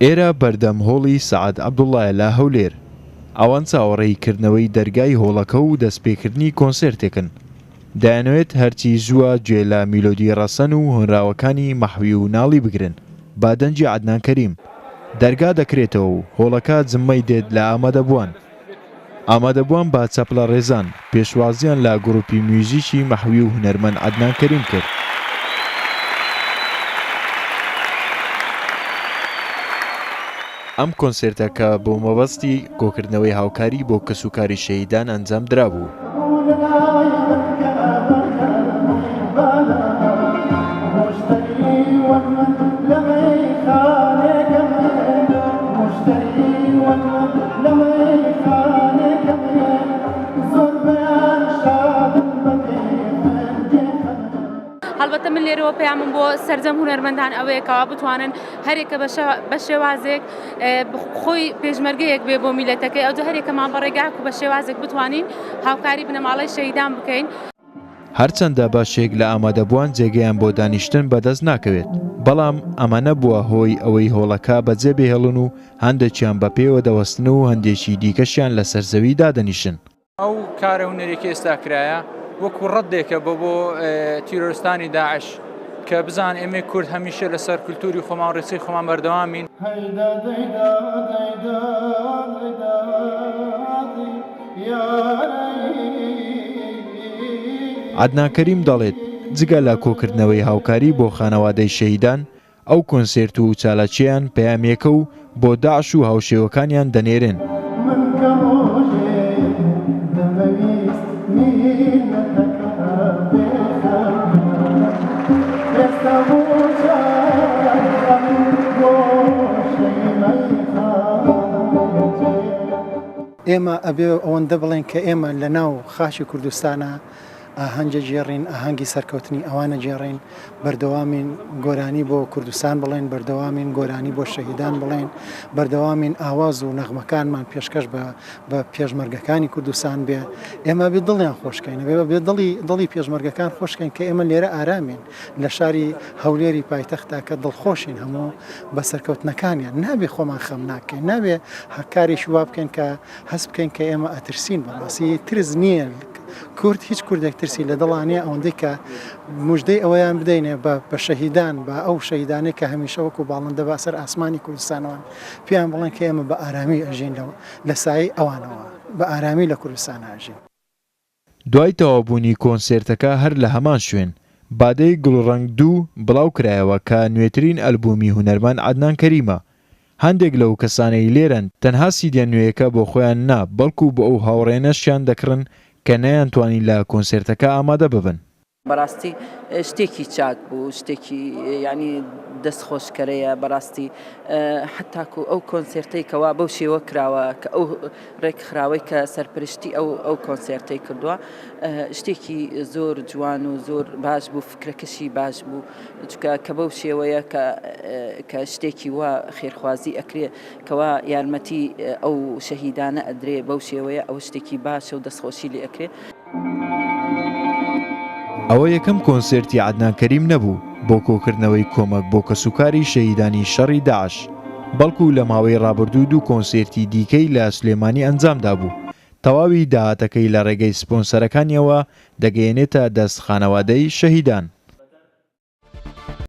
ئێرە بەردەم هۆڵی سەعد عەبدوڵڵایە لە هەولێر. ئەوان چاوەڕێی کردنەوەی دەرگای هۆڵەکە و دەستپێکردنی کۆنسێرتێکن. دەیانەوێت هەرچی زووە گوێ لە میلۆدی ڕەسەن و هۆنراوەکانی مەحوی و نالی بگرن بە دەنگی عەدنان کەریم. دەرگا دەکرێتەوە و هۆڵەکە جممەی دێت لە ئامادەبووان. ئامادەبووان بە چەپڵە ڕێزان پێشوازییان لە گروپی میوزیکی مەحوی و هونەرمەند عەدنان کەریم کرد. ئەم کۆنسێرتە کە بۆ مەبەستی کۆکردنەوەی هاوکاری بۆ کەسوکاری شەهیدان ئەنجام درابوو. هەڵبەتە من لێرەوە پەیامم بۆ سەرجەم هونەرمەندان ئەوەیە کەوا بتوانن هەرێکە بە شێوازێک خۆی پێشمەرگەیەک بێ بۆ میلەتەکەی ئەوجا هەرێکەمان بە ڕێگاک و بە شێوازێک بتوانین هاوکاری بنەماڵەی شەهیدان بکەین. هەرچەندە بەشێک لە ئامادەبووان جێگەیان بۆ دانیشتن بەدەست ناکەوێت، بەڵام ئەمە نەبووە هۆی ئەوەی هۆڵەکە بەجێبهێڵن و هەندێکیان بە پێوە دەوەستن و هەندێکی دیکەشیان لەسەر زەوی دادەنیشن. ئەو کارە هونەریە کە ئێستا کرایە وەکو ڕەدێکە بۆ بۆ تیرۆرستانی داعش کە بزان ئێمەی کورد هەمیشە لەسەر کولتوری خۆمان و ڕێچەی خۆمان بەردەوامین. عەدنان کەریم دەڵێت، جگە لە کۆکردنەوەی هاوکاری بۆ خانەوادەی شەهیدان، ئەو کۆنسێرت و چالاکییەیان پەیامێکە و بۆ داعش و هاوشێوەکانیان دەنێرن. ئێمە ئەبێ ئەوەندە بڵێین کە ئێمە لە ناو خاکی کوردستانا ئاهەنگ ئەگێڕین، ئاهەنگی سەرکەوتنی ئەوان ئەگێڕین، بەردەوامین گۆرانی بۆ کوردستان بڵێین، بەردەوامین گۆرانی بۆ شەهیدان بڵێین، بەردەوامین ئاواز و نەغمەکانمان پێشکەش بە بە پێشمەرگەکانی کوردستان بێ. ئێمە ئەبێ دڵیان خۆش کەین، ئەبێ ئەبێ دڵی دڵی پێشمەرگەکان خۆش کەین کە ئێمە لێرە ئارامین لە شاری هەولێری پایتەختا کە دڵخۆشین هەموو بە سەرکەوتنەکانیان. نابێ خۆمان خەمناک کەین، نابێ کارێکی وا بکەین کە هەست بکەین کە ئێمە ئەترسین بەڕاستی ترس نییە کورد هیچ کوردێک ترسی لە دڵا نییە ئەوەندەی کە مژدەی ئەوەیان بدەینێ بە بە شەهیدان بە ئەو شەهیدانەی کە هەمیشە وەکو باڵندە بە سەر ئاسمانی کوردستانەوەن پێیان بڵێن کە ئێمە بە ئارامی ئەژین لە لە سایەی ئەوانەوە بە ئارامی لە کوردستان ئەژین. دوای تەواوبوونی کۆنسێرتەکە هەر لە هەمان شوێن، بادەی گوڵڕەنگ دوو بڵاوکرایەوە کە نوێترین ئەلبوومی هونەرمەند عەدنان کەریمە. هەندێک لەو کەسانەی لێرەن تەنها سیدیە نوێیەکە بۆ خۆیان نا بەڵکو بۆ ئەو هاوڕێیانەشیان دەکڕن کە نەیانتوانی لە کۆنسێرتەکە ئامادە ببن. بەڕاستی شتێکی چاک بوو شتێکی یعنی دەست خۆشکەرەیە بەڕاستی حتاکو ئەو کۆنسێرتەی کەوا بەو شێوە کراوە کە ئەو ڕێکخراوەی کە سەرپرشتی ئەو ئەو کۆنسێرتەی کردووە شتێکی زۆر جوان و زۆر باش بوو فکرەکەشی باش بوو چکە کە بەو شێوەیە کە کە شتێکی وا خێرخوازی ئەکرێ کەوا یارمەتی ئەو شەهیدانە ئەدرێ بەو شێوەیە ئەو شتێکی باشە و دەستخۆشی لێ ئەکرێ. ئەوە یەکەم کۆنسێرتی عەدنان کەریم نەبوو بۆ کۆکردنەوەی کۆمەک بۆ کەسوکاری شەهیدانی شەڕی داعش، بەڵکو لە ماوەی ڕابردوو دوو کۆنسێرتی دیکەی لە سلێمانی ئەنجامدابوو، تەواوی داهاتەکەی لە ڕێگەی سپۆنسەرەکانیەوە دەگەیەنێتە دەست خانەوادەی شەهیدان.